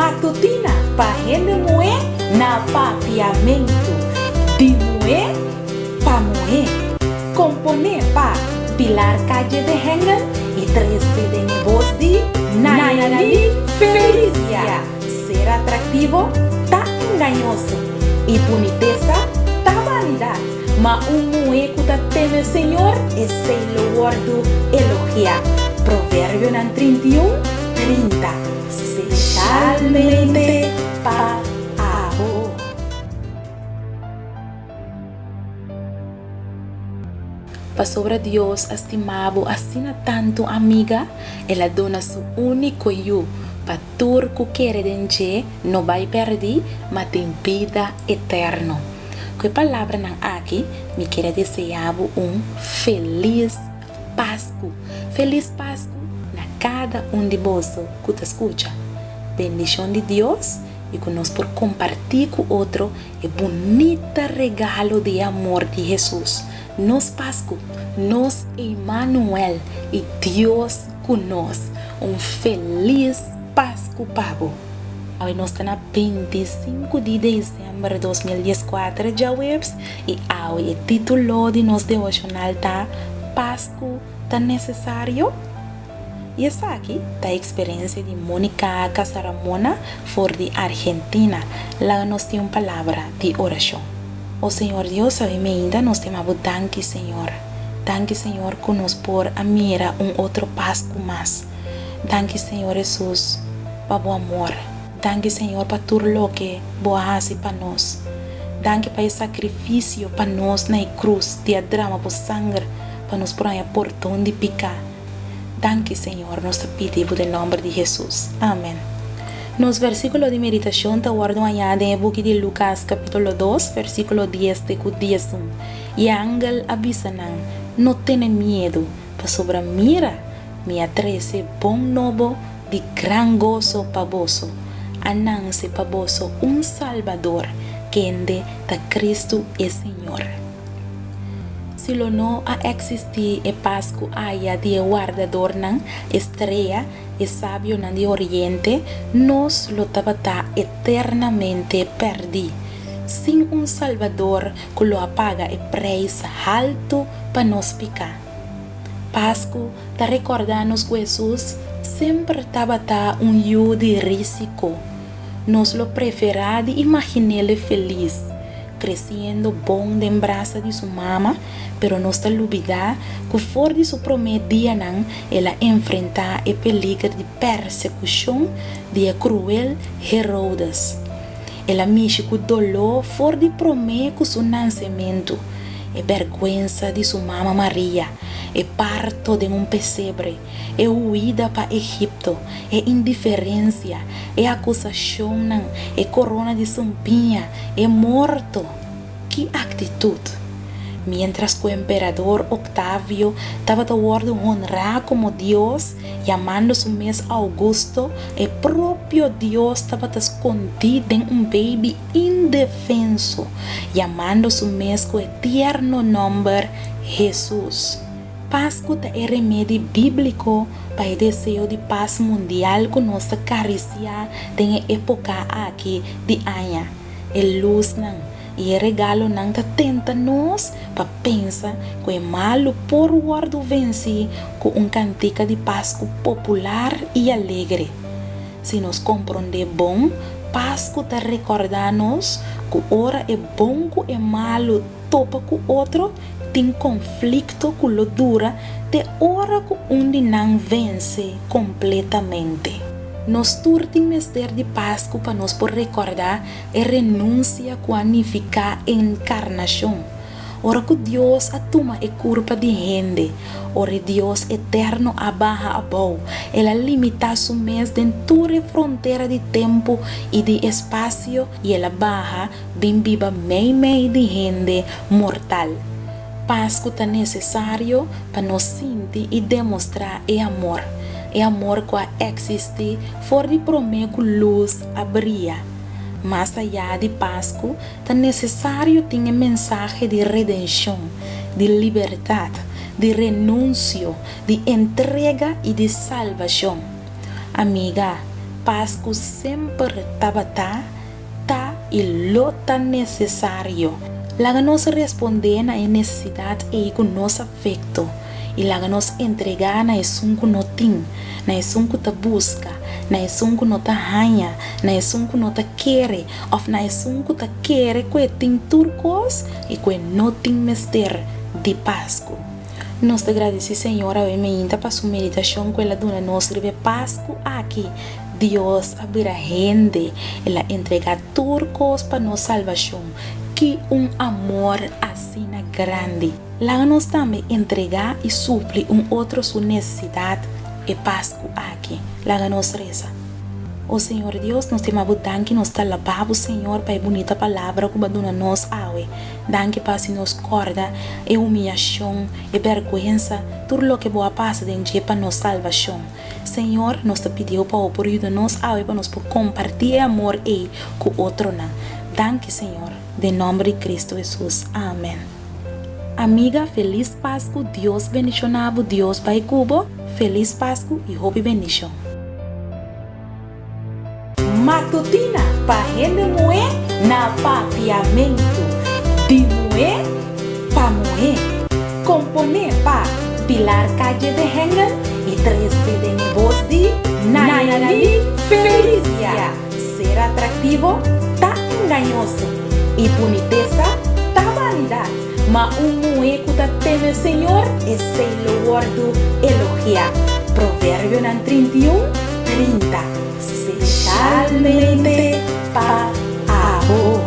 Matutina pa hende muhé na Papiamentu. Di muhé pa muhé. Komponé pa Pilar Calle de Hengel i trese den e bos di Nayali Felicia. Ser atraktivo ta engañoso i bunitesa ta banidat, ma un muhé ku ta teme Señor, esei lo wòrdu elogiá. Proverbionan 31, 30. Speshalmente pa abo. Pasobra Dios a stima bo asina tantu, amiga, El a duna Su úniko Yu, pa tur ku kere den dje no bai pèrdí, ma tin bida eterno. Ku e palabranan aki, mi kier a deseá bo un felis Pasku! Felis Pasku na kada un di boso ku ta skucha. Bendishon di Dios i ku nos por kompartí ku otro E bunita regalo di e amor di Hesus, nos Pasku, nos Emanuel i Dios ku nos. Un felis Pasku pa bo! Awe nos ta na 25 di desèmber 2014 djaweps i awe e título di nos devoshonal ta Pasku ta Nesesario? I esaki ta e eksperensia di Monica Casaramona for di Argentina. Laga nos tin un palabra di orashon. O Señor Dios, awe meinta nos ta yama Bo danki, Señor. Danki, Señor, ku nos por a mira un otro Pasku mas. Danki, Señor Hesus, pa Bo amor. Danki, Señor, pa tur loke Bo a hasi pa nos. Danki pa e sakrifisio pa nos na e krus di a drama Bo sanger pa nos por haña pordon di piká. Danki Señor, nos ta pidi bo den nomber di Hesus. Amen. Nos versikulo di meditashon ta wòrdu hañá den e buki di Lukas kapítulo 2, versíkulo 10 te ku 11. I e angel a bisa nan, No tene miedu, pasobra mira, mi a trese bon nobo di gran goso pa boso. A nanse pa boso un Salbador, kende ta Kristu e Señor. Si lo no a eksistí e Pasku aya di e wardadornan, e strea, e sabionan di Oriente, nos lo tabata eternamente pèrdí, sin un Salbador ku lo a paga e preis haltu pa nos piká. Pasku ta rekordá nos ku Hesus semper tabata un yu di rísiko. Nos lo preferá di imagin'é felis, Creciendo bon den brasa di su mama, pero nos ta lubida cu for di su prome dianan el a enfrenta e peliger di persecucion di e cruel Herodes. El a mishi cu doló for di prome cu su nancemento, e berguensa di su mama Maria, e parto den un pesebre, e huida pa Egipto, e indiferensia, e akusashonnan, e korona di sumpiña, e morto. Ki aktitut! Miéntras ku emperador Oktavio tabata wòrdu honrá komo dios, yamando su mes Augusto, e propio Dios tabata skondí den un beibi indefenso, yamando su mes ku e tierno nòmber Hesus. Pasku ta e remedi bíbliko pa e deseo di pas mundial ku nos ta karisiá den e époka aki di aña. E lusnan i e regalonan ta tenta nos pa pensa ku e malu por wòrdu vensí ku un kantika di Pasku popular i alegre. Si nos komprondé bon, Pasku ta rekordá nos ku ora e bon ku e malu topa ku otro, tin konflikto ku lo dura te ora ku un di nan vense kompletamente. Nos tur tin mester di Pasku pa nos por rekordá e renunsia ku a nifiká enkarnashon, ora ku Dios a tuma e kurpa di hende, ora e Dios eterno a baha abou, el a limitá su mes den tur e frontera di tempu i di espasio i el a baha Bin biba meimei di hende mortal. Pasku ta nesesario pa nos sinti i demostrá e amor, e amor ku a eksistí for di promé ku lus a bria. Mas ayá di Pasku, ta nesesario tin e mensahe di redenshon, di libertat, di renunsio, di entrega i di salbashon. Amiga. Pasku semper tabata, ta i lo ta nesesario. Laga nos respondé na e nesesidat ei ku nos afekto i laga nos entregá na esun ku no tin, na esun ku ta buska, na esun ku no ta haña, na esun ku no ta kere òf na esun ku ta kere ku e tin tur kos i ku e no tin mester di Pasku. Nos ta gradisí Señor awe meinta pa su meditashon ku el a duna nos riba e Pasku aki. Dios a bira hende, el a entregá tur kos pa nos salbashon. Ki un amor asina grandi! Laga nos tambe entregá i supli un otro su nesesidat e Pasku aki. Laga nos resa. O Señor Dios, nos ta yama Bo danki, nos ta alabá Bo, Señor, pa e bunita palabra ku Bo a duna nos awe. Danki pa hasi nos kòrda e humiyashon, e bèrgwensa, tur loke Bo a pasa den dje pa nos salbashon. Señor, nos ta pidi Bo pa Bo por yuda nos awe pa nos por kompartí e amor ei ku otronan. Danki, Señor. Den nòmber di Kristu Hesus. Amen. Amiga, felis Pasku, Dios bendishoná bo, Dios bai ku bo. Felis Pasku i hopi bendishon. Matutina pa hende muhé na Papiamentu. Di muhé pa muhé. Komponé pa Pilar Calle de Hengel i trese den e bos di Nayali Felicia. Ser atraktivo ta engañoso i bunitesa ta banidat, ma un muhé ku ta teme Señor, esei lo wòrdu elogiá. Proverbionan 31. 30, speshalmente pa abo.